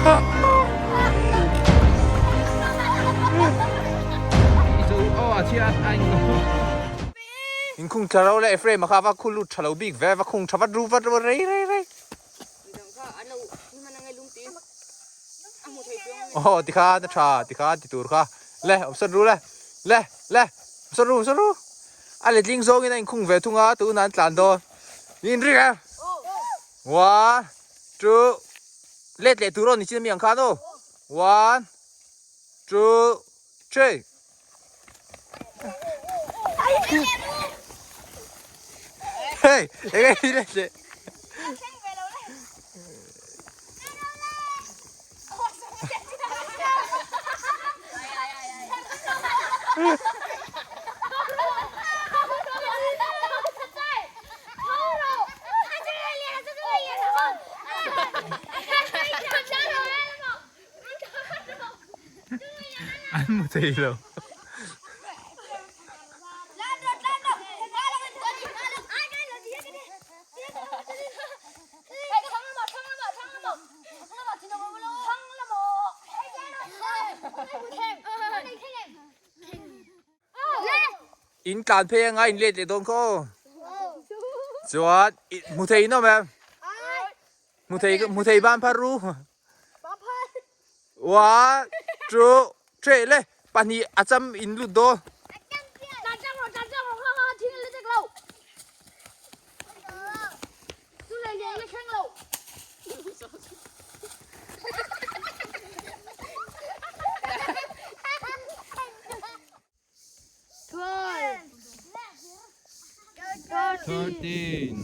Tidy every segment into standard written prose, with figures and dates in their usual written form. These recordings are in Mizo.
In khung tha ro le Ephraim a kha va khu lut tha lo bik ve va khung tha vat ru vat ru rei rei rei. Aw tikhan a tha tikhan ti tur kha le awmsawn ru le le le awmsawn ru awmsawn ru a letling zawngin a inkhung ve thung a tunah an tlan dawn in ring em one two let leh tur aw ni chin ami ang khan aw one two three. Hey, eng nge hi le? An mu thei lo. In tlan phei anga in let leh dawn khaw aw. Chuan hmu thei in awm em? Hmu thei hmu thei ban phar ru. One, two, three le pahnih a cham in lut dawn. 13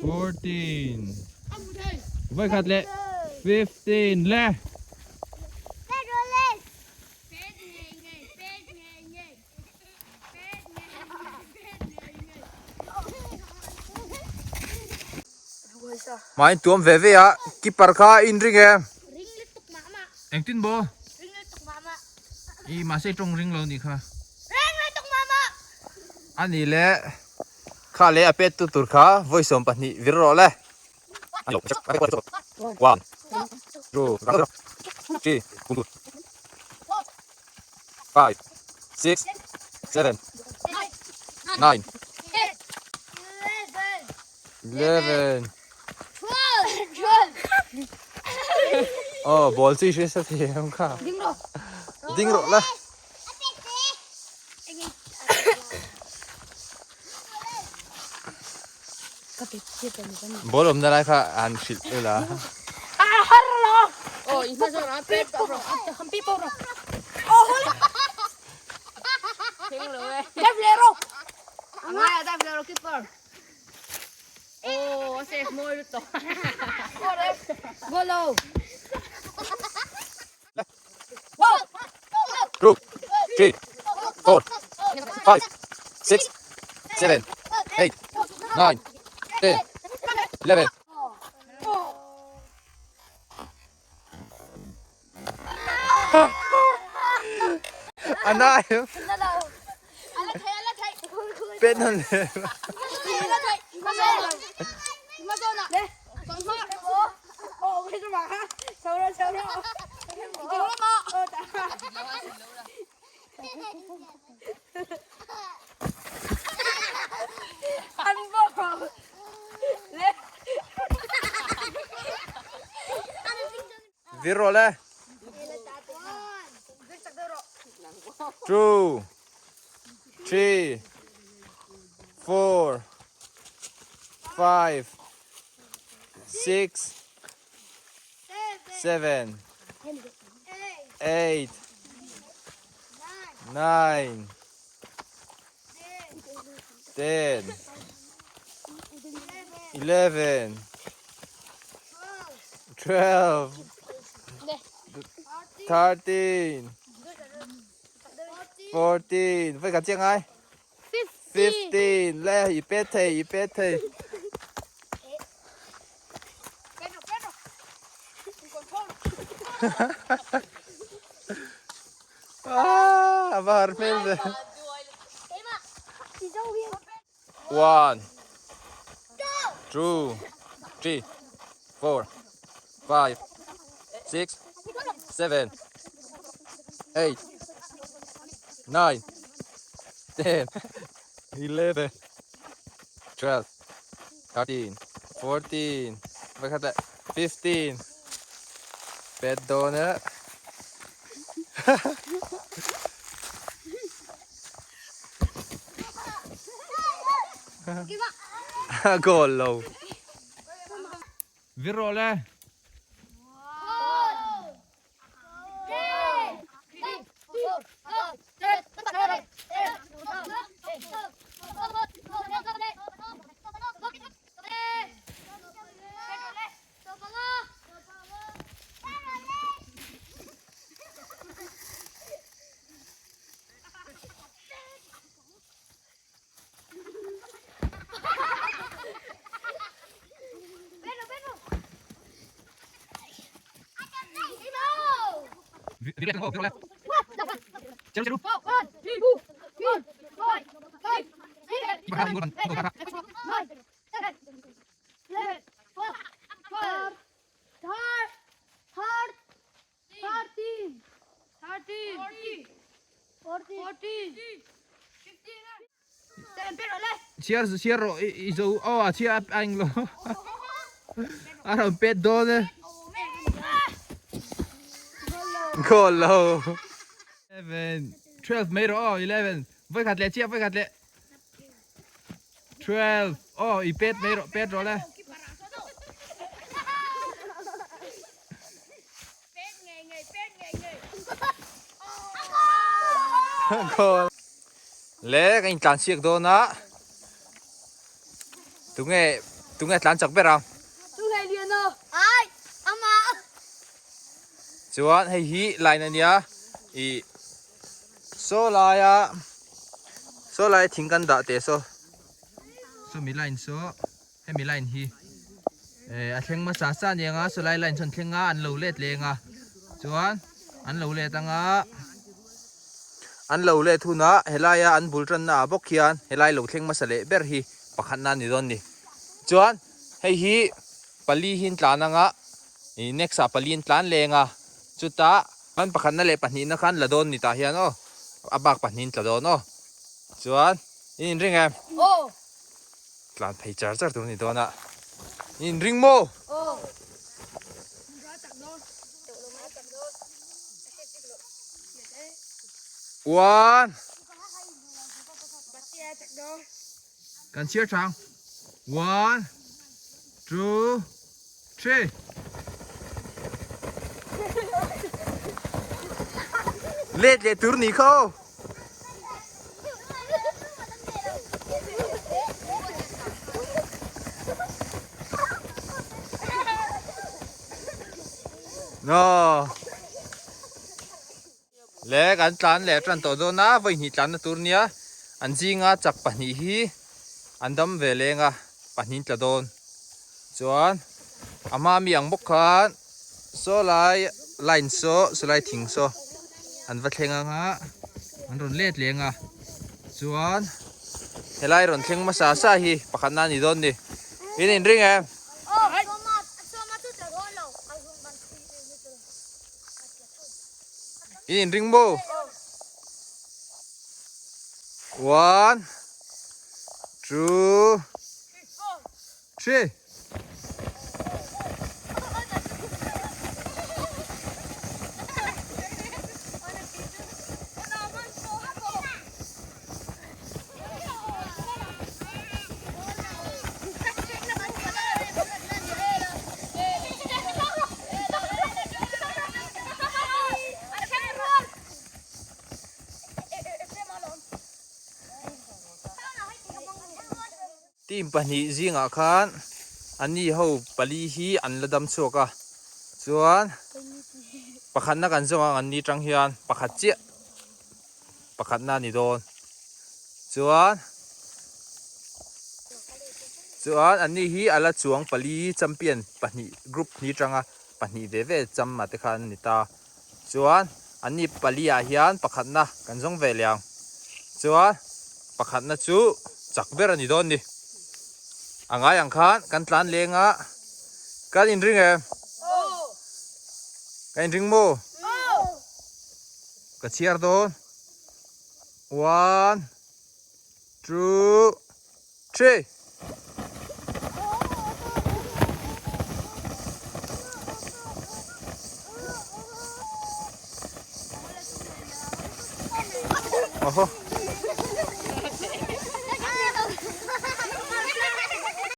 14 Voi khat le 15 le Mai tuam ve ve a keeper kha in ring em Engtin bo I mahse tawng ring lo nih kha Ani le kha le a pet tu tur kha vawi 12 vir rawh le One two three 5 6 7 9 11 Oh, ball chi hre sa thei em kha. Ding ro. Ding ro la. Ball om na lai kha an hrilh ula. Oh, in hma zawrah pet pawh rawh. Ham pi pawh rawh. Theng lo e. Dive leh rawh. A ngai a dive leh rawh keeper. Oh, a safe mawi lutuk. Goal lo. 2, 3, 4, 5, 6, 7, 8, 9, 10, 11. A na em? Pet hnan le. Vir rawh le. Two, three, four, five, six, seven, eight, nine, 10, 11, 12, 13, 14, với cả chiếc ai? 15, lê, i pet thei, i pet thei. Ah, a va har hmel ve. One, two, three, four. 5, 6, 7, 8, 9, 10, 11, 12, 13, 14, pakhat leh 15, pet dawn e. Goal lo. Vir rawh le. Chhiar chhiar rawh i zo aw a chhiar a englo a rawn pet dawn e goal lo 11 12 mai rawh aw 11 vawikhat leh chiah vawikhat leh 12 aw i pet mai rawh pet rawh le. Goal. Le kan intlan siak dawn a. Tunge tunge tlan chak ber ang. Tunge lian a. Ai ama. Chuan hei hi line ania i saw laia saw laia thing kan dah teh saw sawmi line saw hemi line hi eh a thleng hmasa sa a ni ang a saw lai line sawn thleng a an lo let leng a chuan an lo let ang a an lo let hunah helaia an bul tanna ah bawk hian helai lo thleng hmasa leh ber hi pakhatna a ni dawn a ni chuan hei hi pali hi an tlan ang a ih next ah pali an tlan leng a chutah an pakhatna leh pahnihna khan la dawn ni tah hian aw a bak pahnih an tla dawn aw chuan in inring em? Aw. Tlan phei char char tur a ni dawn a in inring maw? Aw. One. Kan chhiar thang. One, two, three. Let leh tur ni kha aw. No. Le kan tlan leh tan tawh dawn a vawi hnih tlanna tur nia an zinga chak pahnih hi an dam ve leng a pahnih tla dawn chuan a hma mi ang bawk khan saw lai line saw saw lai thing saw an va thleng ang a an rawn let leng a chuan helai rawn thleng hmasa sa hi pakhat na a ni dawn a ni in inring em. In inring maw? One, two, three. Team pahnih zingah khan ani ho pali hi an la dam chhuak a chuan pakhatna kan zawng ang an ni tang hian pakhat chiah pakhatna a ni dawn chuan chuan an ni hi a la chuang pali champion pahnih group hnih atanga pahnih ve ve cham ah te khan a ni ta chuan an ni pali ah hian pakhatna kan zawng ve leh ang chuan pakhatna chu chak ber a ni dawn a ni a ngai ang khan kan tlan leng a kan inring em? Ka inring maw? Ka chhiar dawn. One, two, three. Oho.